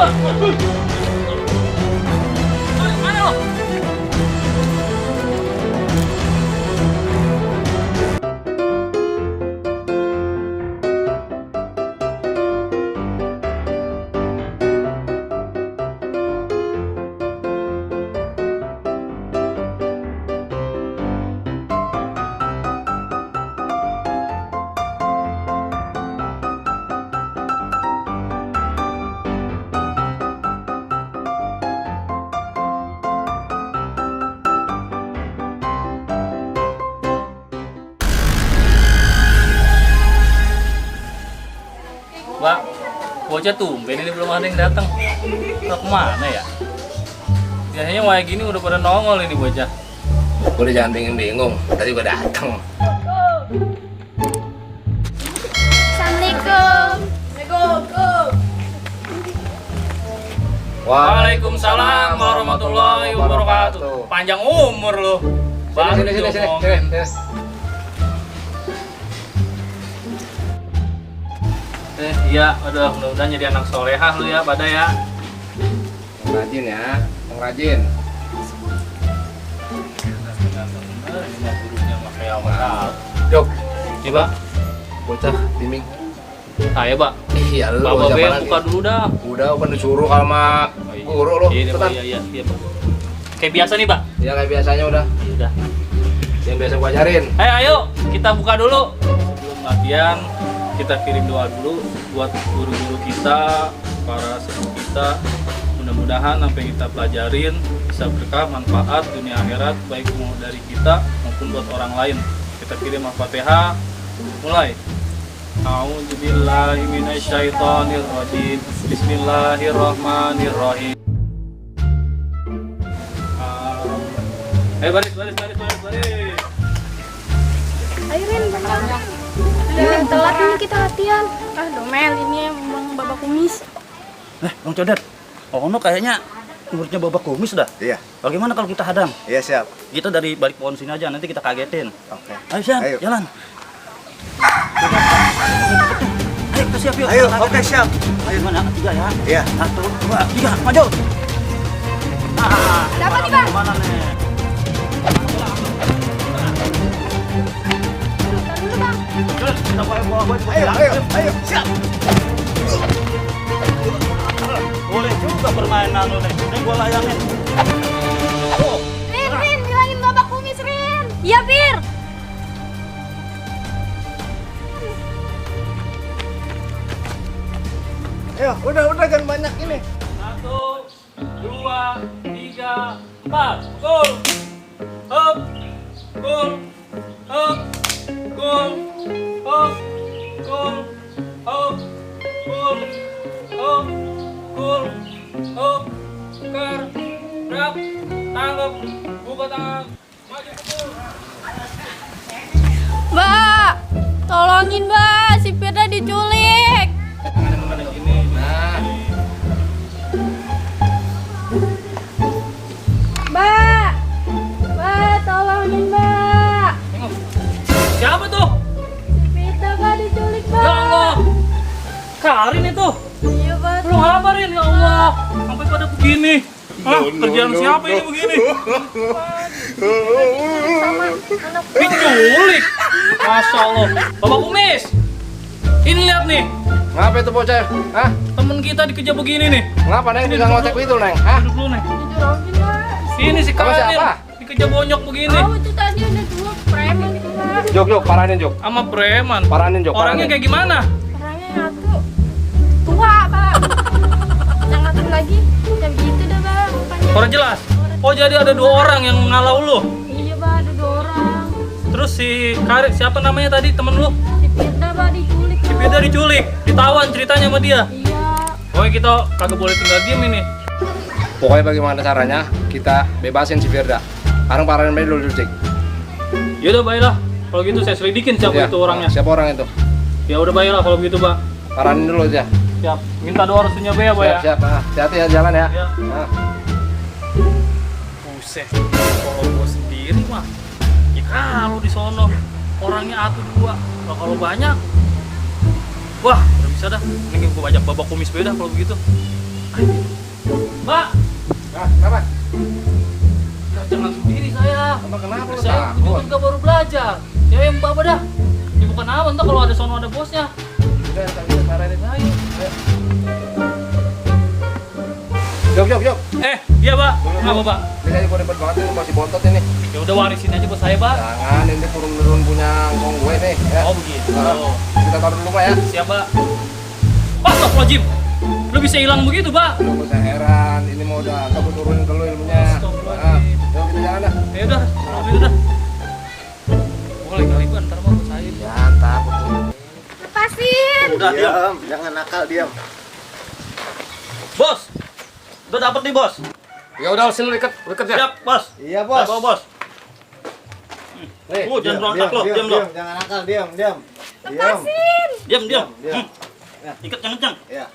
Mana lo? Pak, bocah tumben ini belum ada yang datang. Ke kemana ya? Biasanya kayak gini udah pada nongol ini bocah. Udah jangan bingung-bingung, tadi gua datang. Assalamualaikum. Waalaikumsalam warahmatullahi wabarakatuh. Panjang umur lo. Sini. Iya, udah mudah-mudahan jadi anak solehah lu ya, pada ya. Yang rajin ya, yang rajin. Jok, Iya, Pak. bocah timing. Ayo, Pak. Iya lu Bapak siapa Be lagi? buka dulu dah. Udah kan disuruh sama guru lo. Iya, Pak. Cepetan. Iya, Pak. Kayak biasa nih, Pak. Ya kayak biasanya udah. Ya udah. Yang biasa gua ajarin. Ayo, kita buka dulu. Sebelum latihan, kita kirim doa dulu buat guru-guru kita, para sepuh kita. Mudah-mudahan apa yang kita pelajarin bisa berkah, manfaat dunia akhirat, baik mau dari kita maupun buat orang lain. Kita kirim Al-Fatihah. Mulai. A'udzubillahi minasyaitonirrajim. Bismillahirrahmanirrahim. Baris. Ayo Rin, udah telat nih kita latihan. Ah, Domel, ini emang babak kumis. Bang Codet, Ono kayaknya muridnya babak kumis dah. Iya, Bagaimana kalau kita hadang? iya siap. Kita dari balik pohon sini aja, nanti kita kagetin. Oke. Ayo siap, Ayo. jalan. Ayo kita siap yuk. Ayo, kita oke kagetin. siap. Ayo mana? Tiga ya. Iya. 1, 2, 3, maju. Dapat nih, Bang. Mana nih? Dulu Bang. Kita bawa. Ayo, siap. Boleh juga bermain nano nih. Ini gua layangin. Oh, Rin, bilangin babak kumis, Rin. Iya, Pir. Ayo, udah kan banyak ini. 1, 2, 3, 4. Gol. Up. Gol. Up. Gol. Up. Gol. Up. Gol. Up. Gol. Up. Kar. Rap. Tanggap. Buka tangan. Maju pukul. Mbak, tolongin Mbak, si Firda diculik. Nah, Mbak, tolongin Mbak. Siapa tuh? Si Firda Mbak diculik Mbak. Ya Allah. Karin itu. Iya Mbak. Lu ngabarin ya Allah. Sampai pada begini. Hah? Kerjaan siapa ini begini? Sama anak Diculik. Masya Allah. Bapak Kumis. Ini lihat nih. ngapa itu bocah? Hah? Temen kita dikejar begini nih. Ngapa neng bisa ngocek itu neng? Hah? Duduk dulu nih. dijorokin Mbak. Ini si Sama Karin. siapa? Dikejar bonyok begini. Tahu itu tadi ada dua preman itu Mbak. Jok, paranin Jok. Sama preman. Paranin Jok. Orangnya kayak gimana? Orangnya satu tua Pak. Yang satu lagi kayak gitu dah Bang. Mukanya. Orang jelas. Oh jadi ada 2 orang yang ngalau lu. Iya Bang, ada 2 orang. Terus si Karin, siapa namanya tadi temen lu? Si Firda Bang diculik. Si Firda diculik. Ditawan ceritanya sama dia. Iya. Pokoknya kita kagak boleh tinggal diem ini. Pokoknya bagaimana caranya kita bebasin si Firda. Sekarang paranin aja dulu Cik. Yaudah baiklah. Kalau gitu saya selidikin siapa Ya, itu orangnya. Siapa orang itu? Ya udah baiklah kalau begitu, Bang. Paranin dulu aja. Siap. Minta doa restunya Be ya, Pak ya. Siap. Ah, hati-hati ya jalan ya. Ya. Nah. Buset. Kalau gua sendiri mah ya kalau di sono orangnya 1 2. Kalau banyak wah, udah bisa dah. Mending gua ajak babak kumis beda kalau begitu. Mbak, Nah, kenapa? ya jangan sendiri saya. Emang kenapa lu Saya takut? juga baru belajar. Ya yang Mbak dah. Ya bukan apa, ntar kalau ada sono ada bosnya. Udah, kita saranin. Ayo. Jok. Iya Pak. Kenapa Pak? Ini aja gue ribet banget ini, masih bontot ini. Ya udah warisin aja buat saya Pak. Jangan, ini turun-turun punya ngkong gue nih. Ya. Oh begitu. Nah, kita taruh dulu Pak ya. Siap Pak. Astagfirullahaladzim. Lu bisa hilang begitu Pak? Lu gak usah heran, ini mau udah aku turunin ke lu ilmunya. Nah, yuk kita jalan dah. Ya udah, itu dah. Boleh kali Pak, ntar mau buat saya. Ya, takut lu. Lepasin. Udah diam. Diam, jangan nakal, diam. Bos. Udah dapet nih bos. Ya udah, sini lu ikat ya. Siap bos. Iya, Bos. Bos. Bawa bos. Nih, Jangan berontak lo, diam lo. Jangan nakal, diam. Diam. Lepasin. Diam. Diam. Ikat yang kencang. Ya.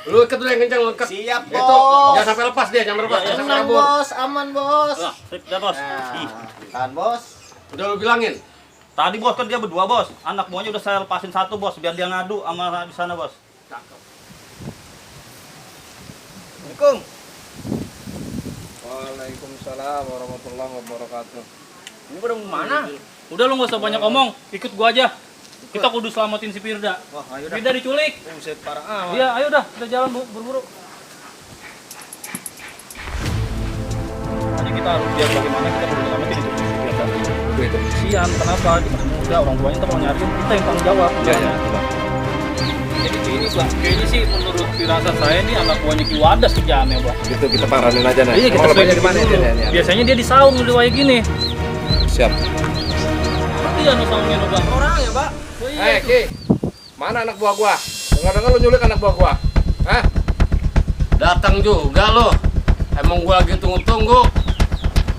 lu ikat dulu yang kencang, lu ikat. Siap, Itu, Bos. jangan sampai lepas dia, jangan lepas, jangan sampai Tenang, kabur. Bos. Aman, Bos. Nah, sip, dah bos. Nah, tahan, Bos. Udah lu bilangin. Tadi bos kan dia berdua bos. Anak buahnya udah saya lepasin satu bos, biar dia ngadu sama di sana bos. Assalamualaikum. Waalaikumsalam warahmatullahi wabarakatuh. Ini pada mau mana? Udah lu nggak usah banyak ngomong, ikut gua aja. Kita kudu selamatin si Firda. Wah, ayo dah. Firda diculik. Buset, parah amat. Iya, ayo dah, kita jalan buru-buru. Hanya kita harus lihat bagaimana kita perlu selamatin itu si Firda. Itu. Kasihan, kenapa? Dia masih muda, orang tuanya ntar mau nyariin, kita yang tanggung jawab. Iya. Jadi gini Pak, kayaknya sih menurut firasat saya ini anak buahnya Ki Wadas kerjaannya Pak. Gitu kita paranin aja nih. Iya, kita Emang lebihnya selidiki di mana dulu. ini? Biasanya dia di saung di kayak gini. Siap. Iya, no saungnya no Bang. Orang ya, Pak? Oh, iya. Ki, mana anak buah gua? Dengar-dengar lu nyulik anak buah gua. Hah? Datang juga lo. Emang gua lagi tunggu-tunggu.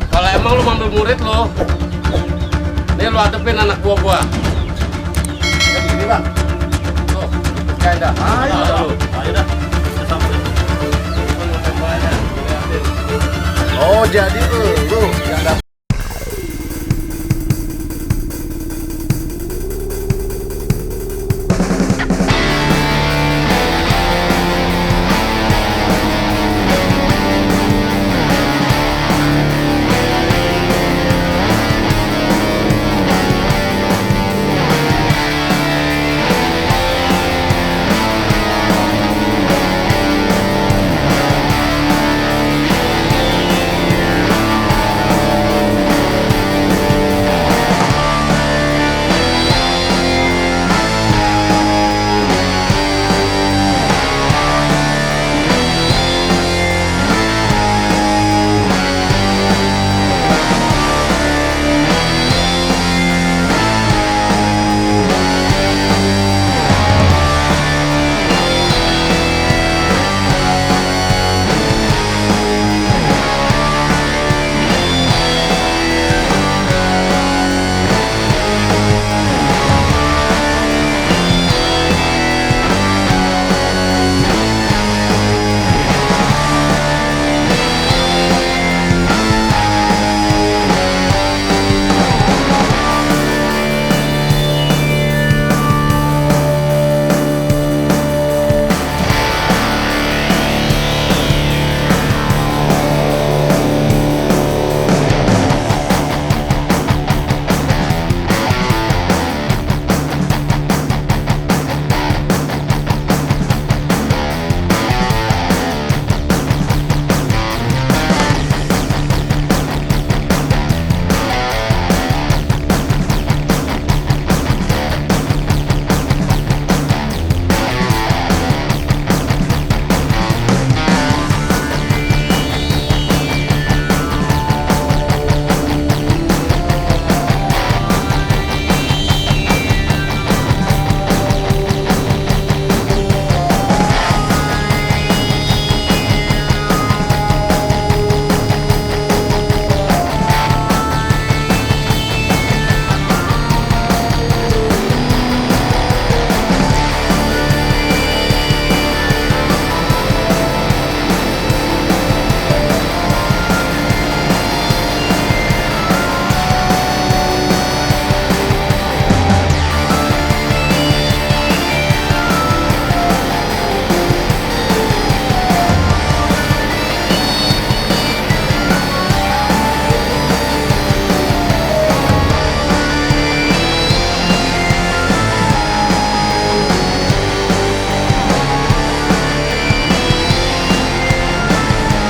Kalau emang lu ambil murid lo, nih lu hadepin anak buah gua. Ya begini, Bang. Tuh, kayak dah. Ayo. Ayo dah. Kita sampai. Oh, jadi lu yang